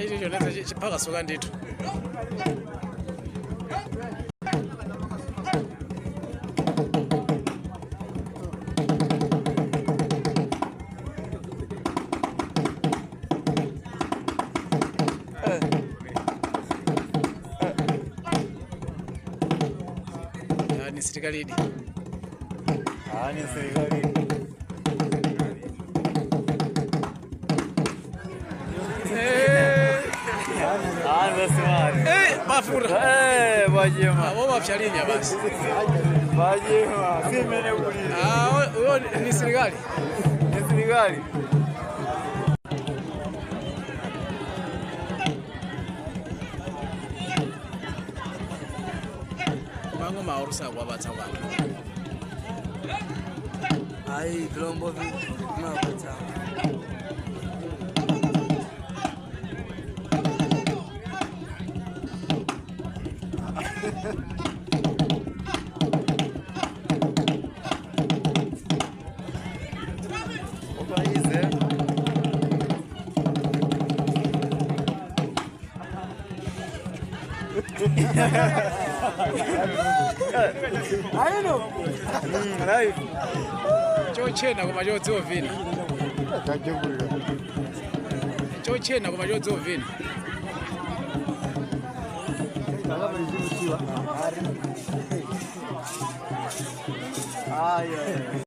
Icho chonetsa chiphakasuka ndithu. Ah, ni sirikalidi. Ah, ni sirikalidi. Bafura. Bajema. Abo bapyalinya basi. Bajema, simene kulile. Ah, huyo ni sirikali. Ni sirikali. Bango maorusa kwabatsa kwanu. Ayi, vilombo vinapata. Chochena koma chodziwa vina. Chochena koma chodziwa vina. Ayo.